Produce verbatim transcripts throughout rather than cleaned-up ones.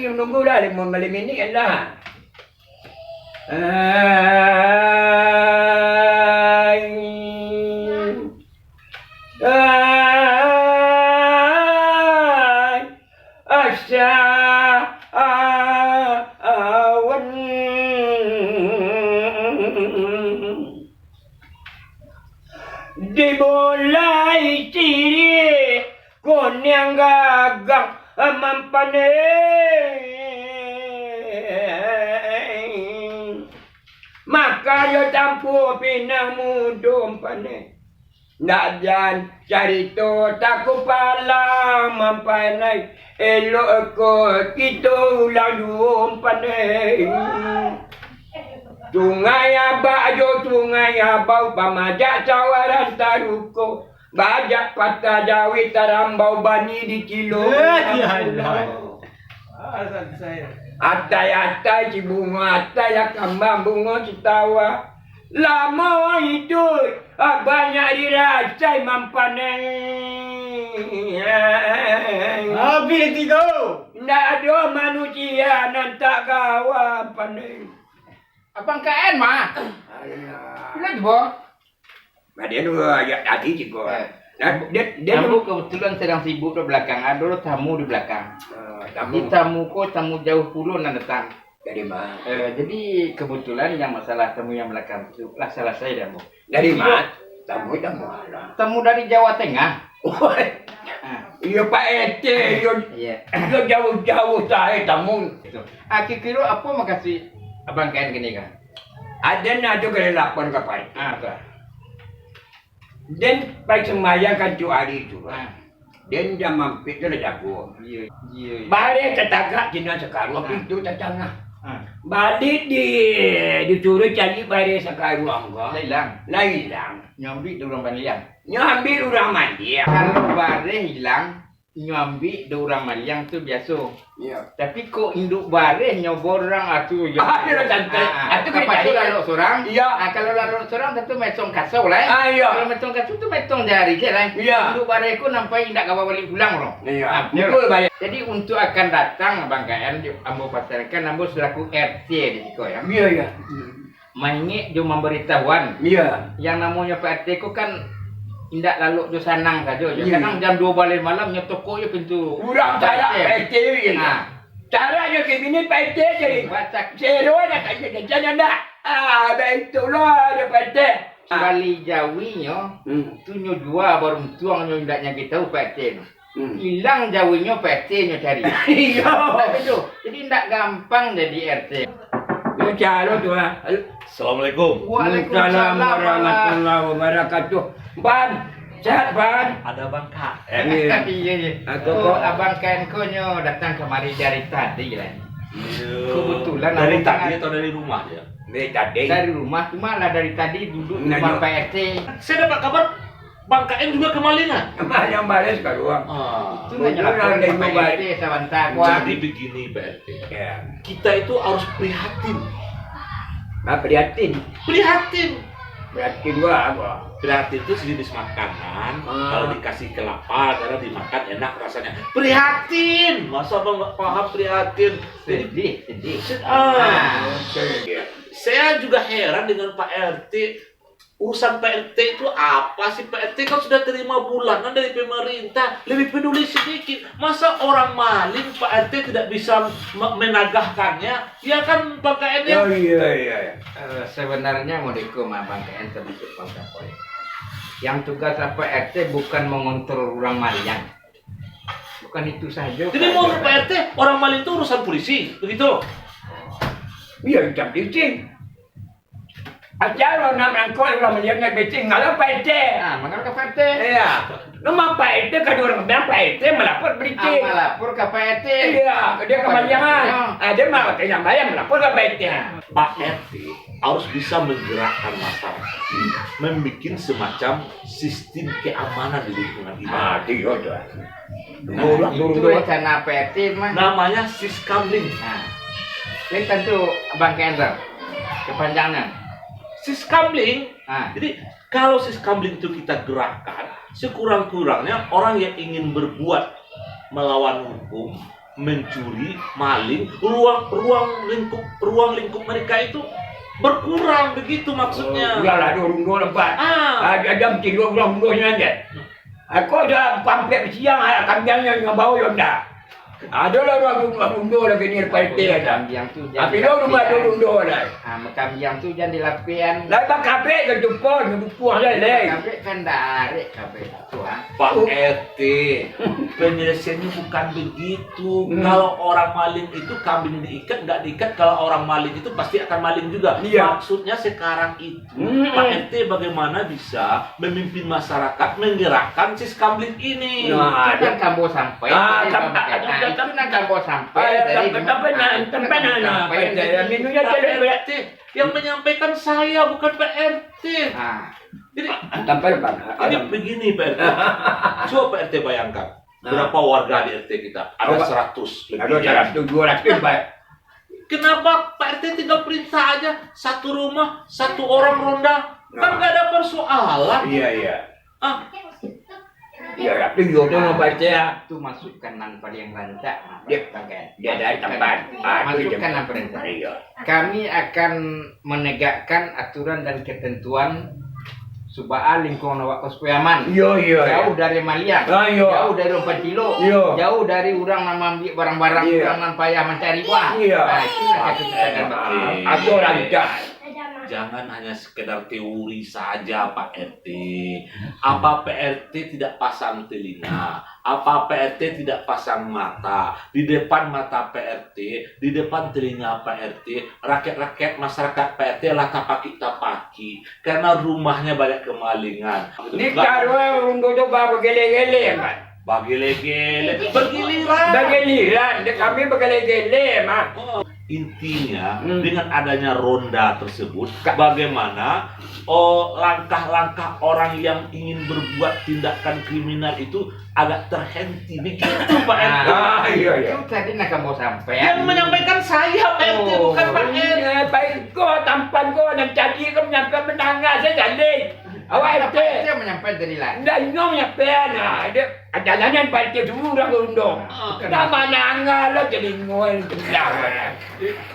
Nunggu lah limo baleh minik lah. Ai. Ai. Asa awan. Dibolai sirih kuniang gagang mampaneh. Maka yo tampuah pinang mudo mampaneh. Ndak jan carito takupalang mampaneh. Elok ko kito ulang juo mampaneh. Sungai Abak jo Sungai Abau, pamajak sawaran taruko, bajak patah jaweh tarambau bani di kilo. Eh, ya Allah. Atai-atai si bungo atai, lah kambang bungo si tawa. Lamo iduik, ah, banyak dirasai mampaneh. Habis tigo. Ndak ado manusia nan tak gawa mampaneh. Abang K N mah. Alah. Bilo tibo? Nah, dia tu, ah, ya, tadi tigo. Eh. Nah, dia, dia Ambo tu kebetulan sedang sibuk di belakang. Ado tamu di belakang. Ah, tamu. Di tamu ko, tamu jauh pulo nan datang. Dari ma? Eh, jadi kebetulan yang masalah tamu yang belakang tu lah selesai dah, Ambo. Dari ma? Tamu, tamu alah. Tamu dari Jawa Tengah. Oi. Ah. Iyo, Pak R T, iyo. Iya. Iyo jauh-jauh sae tamu. Itu. Ah, kiro-kiro apo makasuik Abang K N kini kan? Ado nan ado kena lapor ka Pak R T. Ah, tu. Den pai sumbayang kan tu ari tu. Ah. Den jan mampik tu lah jago. Iya, iya, iya. Bareh tatagak sinan sakaruang, ah, pintu tatangah. Ah. Baliak di, disuruah cari bareh sakaruang ko. Lah ilang. Lah ilang. Nyo ambiak dek urang mandiang. Nyo ambiak urang mandiang. Kalau bareh ilang, nyo ambiak dek urang mandiang tu biaso. Iya. Tapi kok induak bareh nyo borang, ah, tu yo. Ah, iyo lah santai. Ah, ah. Ah, tu kena cari. Kapasuik lalok surang. Iya. Ah, kalau lalok surang tantu metong kasau lah, eh. Ah, iya. Kalau metong kasau tu metong jari se lah, eh. Iya. Induak bareh ko nampak indak kawa baliak pulang lo. Iya. Ah, betul. Betul, Bang. Jadi untuk akan datang, Bang K N, ambo pasankan ambo selaku R T di siko, ya. Iya, iya. Maingek jo mambaritahuan. Iya. Yang namonyo Pak R T ko kan indak lalok jo sanang sajo, jo. Iya. Kadang jam duo baleh malam nyo tokok jo pintu. Urang Pak R T. Urang cari Pak R T, iya. Ha. Caranyo kini Pak R T jadi. Batak. Sero dah tak jadi, jadi ndak. Ah, baitulah jo Pak R T. Ah. Bali jawinyo, hmm, tu nyo jua baruntuang nyo indak nyagih tahu Pak R T nyo. Hmm. Ilang jawinyo, Pak R T nyo cari. Iyo. Nah, itu. Jadi, indak gampang jadi R T. Yo, calo tu, ha. Assalamualaikum. Waalaikumsalam warahmatullahi wabarakatuh. Pan, sehat, Pan? Ada Bang K N. Iya. Iya, iya. Aku kok Abang K N ko nyo datang kamari dari tadi lah. Iya. Kebetulan dari tadi atau dari rumah dia? Dari tadi. Dari rumah, cuma lah dari tadi duduk di rumah Pak R T. Saya dapat kabar Bang K N juga kemalingan. Yang baris karuang. Ah. Itu nanya lah dari Pak R T sabanta, kawan. Jadi begini, Pak R T. Ya. Kita itu harus prihatin. Nah, prihatin. Prihatin. Prihatin gua apa? Prihatin itu sejenis makanan, ah, kalau dikasih kelapa, kalau dimakan enak rasanya. Prihatin. Masa Abang nggak paham prihatin? Jadi, sedih, sedih. Sed-, ah. Ah, oke. Saya juga heran dengan Pak R T. Urusan Pak R T itu apa sih? Pak R T kan sudah terima bulanan dari pemerintah. Lebih peduli sedikit. Masa orang maling Pak R T tidak bisa me-, menagahkannya? Ya kan, Bang K N, ya? Oh, iya, iya, iya. Eh, sebenarnya modeko mah Bang K N termasuk Bang Kapoy. Yang tugas Pak R T bukan mengontrol orang maling. Bukan itu saja. Jadi, menurut Pak R T, orang maling itu urusan polisi, begitu? Iya, urusan polisi. Acara nak mangkok, orang maliang nak becing, ngalah Pak R T. Ah, mangkok ka Pak R T. Iya. Nama Pak R T, kada orang bilang Pak R T melapor polisi. Ah, melapor ka Pak R T. Iya, dia kemaliangan. Ah, dia mah yang bayar melapor ka Pak R T. Pak R T harus bisa menggerakkan masyarakat, membuat semacam sistem keamanan di lingkungan ini. Ah, iya tu. Nah, itu rencana P T mah. Namanya Siskamling. Nah, ini tentu Abang K N tahu kepanjangan. Siskamling. Ah. Jadi, kalau Siskamling itu kita gerakkan, sekurang-kurangnya orang yang ingin berbuat melawan hukum, mencuri, maling, ruang, ruang lingkup, ruang lingkup mereka itu berkurang, begitu maksudnya. Oh, iyolah, ado rundo lah, Pak. Ah. Ah, dia, dia tidur urang rundo nyo aja. Aku ada pampek siang, ah, kambiangnyo nyo bawa yo ndak. Ado lah urang rundo, rundo lagi ni, Pak R T ada. Kambiang tu jadi. Tapi lo rumah ado rundo lah. Ah, kambiang tu jangan dilapian. Lah, Pak, kabek ke tu pun, bukuah lah, leh. Kabek kan darek kabek. Pak R T, penyelesaiannya bukan begitu. Hmm. Kalau orang maling itu kambing diikat, nggak diikat, kalau orang maling itu pasti akan maling juga. Iya. Maksudnya sekarang itu, hmm, Pak R T bagaimana bisa memimpin masyarakat menggerakkan si skambling ini? Nah, itu kan kambo sampai. Ah, itu kan kambo sampai. Pak R T, yang menyampaikan saya, bukan Pak R T. Ah. Jadi, ini begini, Pak R T. Coba Pak R T bayangkan, berapa warga di R T kita? Ada seratus lebih, ya. Ada seratus, dua ratus, Pak. Kenapa Pak R T tinggal perintah aja, satu rumah, satu orang ronda? Kan nggak ada persoalan. Iya, iya. Ah. Ya, tapi yo tu, Pak R T, ya. Itu masukan nan paling rancak, Pak R T. Dia dari tempat. Ah, itu masukan nan paling rancak. Iya. Kami akan menegakkan aturan dan ketentuan subaa lingkungan awak ko supayo aman. Iyo, iyo, iyo. Jauh dari maliang. Ah, iyo. Jauh dari urang pancilok. Iyo. Jauh dari urang nan maambiak barang-barang urang nan payah mancari uang. Iyo. Nah, itu nan harus kita katakan. Aturan. Jangan hanya sekedar teori saja, Pak R T. Apa Pak R T tidak pasang telinga? Apa Pak R T tidak pasang mata? Di depan mata Pak R T, di depan telinga Pak R T, rakyat-rakyat masyarakat Pak R T lah tapakik-tapakik karena rumahnya banyak kemalingan. Di taruah rundo tu bagele-gele, Pak. Bagele-gele, bergiliran. Bergiliran, dek kami bagele-gele, Mak. Oh, intinya, hmm, dengan adanya ronda tersebut, bagaimana, oh, langkah-langkah orang yang ingin berbuat tindakan kriminal itu agak terhenti. Begitu, Pak R T. Ah, iya, iya. Itu tadi nak kamu sampaikan. Yang menyampaikan saya, Pak R T, bukan Pak R. Oh, iya, Pak R T, tampan ko, nan tadi ko menyampaikan menangah saja, Lin. Awak Pak R T. Pak R T yang menyampaikan tadi lah. Ndak, inyo menyampaikan. Nah, dia, jalanan Pak R T dulu urang rundong. Ah. Dah manangah lah telingo yang tendang.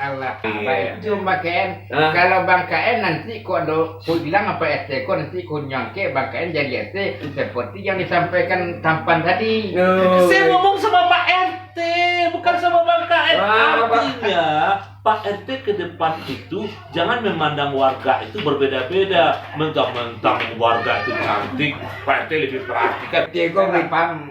Alah, iya. Baik, itu Bang K N. Hah? Kalau Bang K N nanti ko ado, ko bilang Pak R T ko nanti ko nyangkek Bang K N jadi R T, seperti yang disampaikan tampan tadi. Oh. Saya ngomong sama Pak R T, bukan sama Bang K N. Ah, Pak. Artinya, Pak R T ke depan itu jangan memandang warga itu berbeda-beda. Mentang-mentang warga itu cantik, Pak R T lebih perhatikan. Dia kok lebih paham.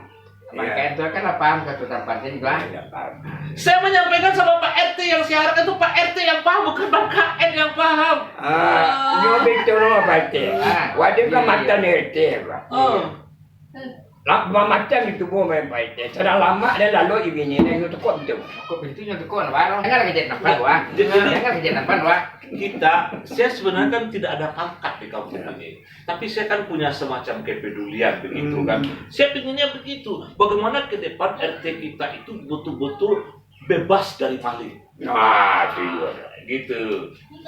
Bang K N tu kan lah paham satu tampan sini, Bang. Iya, paham. Saya menyampaikan sama Pak R T yang siaran itu, Pak R T yang paham, bukan Bang K N yang paham. Ah, nyo betul lah, Pak R T. Ah, waduh kan iya, mantan iya. R T, Bang. Oh. Lah, macam itu, Bu, main Pak R T. Sudah lama dia lalu ibinyo, nyo tekok betul. Kok begitu nyo tekok, Bang? Jangan lagi jadi nampan, Bang. Jadi, jadi jangan lagi jadi nampan, Bang. Kita, saya sebenarnya kan tidak ada pangkat di kampung ini. Tapi saya kan punya semacam kepedulian begitu kan. Hmm. Saya pinginnya begitu. Bagaimana ke depan R T kita itu betul-betul bebas dari maling. Nah, itu juga. Gitu.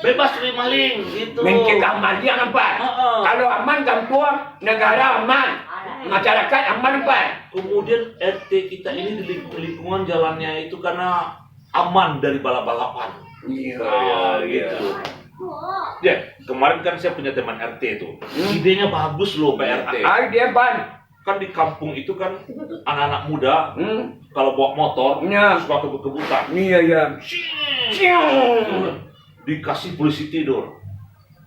Bebas dari maling, gitu. Mencegah maling apa? Heeh. Kalau aman kampung, negara aman. Masyarakat aman apa? Kemudian R T kita ini di lingku-, lingkungan jalannya itu karena aman dari balap-balapan. Iya, nah, iya, iya. Gitu. Ya, kemarin kan saya punya teman R T itu. Hmm. Idenya bagus loh, Pak R T. Ah, dia, Pan. Kan di kampung itu kan anak-anak muda, hmm, kalau bawa motor, ya, suka kebut-kebutan. Iya, iya. Ciu. Ciu. Dikasih polisi tidur.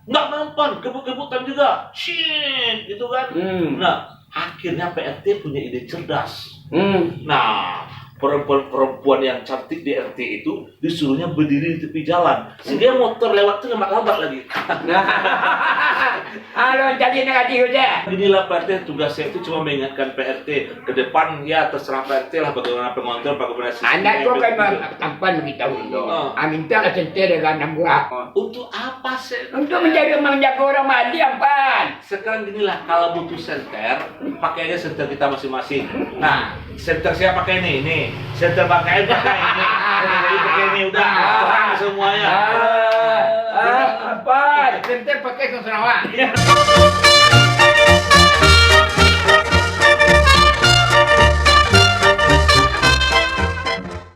Nggak mempan, kebut-kebutan juga. Ciu, gitu kan. Hmm. Nah, akhirnya Pak R T punya ide cerdas. Hmm. Nah, perempuan-perempuan yang cantik di R T itu disuruhnya berdiri di tepi jalan. Sehingga motor lewat tuh lambat-lambat lagi. Nah. Halo, jadi nak hadir je. Inilah Pak R T, tugas saya itu cuma mengingatkan Pak R T. Ke depan, ya, terserah Pak R T lah bagaimana pengontrol, bagaimana sistemnya. Anak kau kan itu. Tampan begitu tu. Oh. Ah, minta lah senter dengan enam buah. Untuk apa sih? Untuk menjaga, menjaga orang mandi, Ampan. Sekarang ginilah, kalau butuh senter, pakai aja senter kita masing-masing. Nah, senter saya pakai ini, ini. Senter Bang Kain pakai ini. Senter Kain pakai ini, udah. Ah. Terang semuanya. Ah. Ah, Ampan. Senter pakai sarung Sarawak.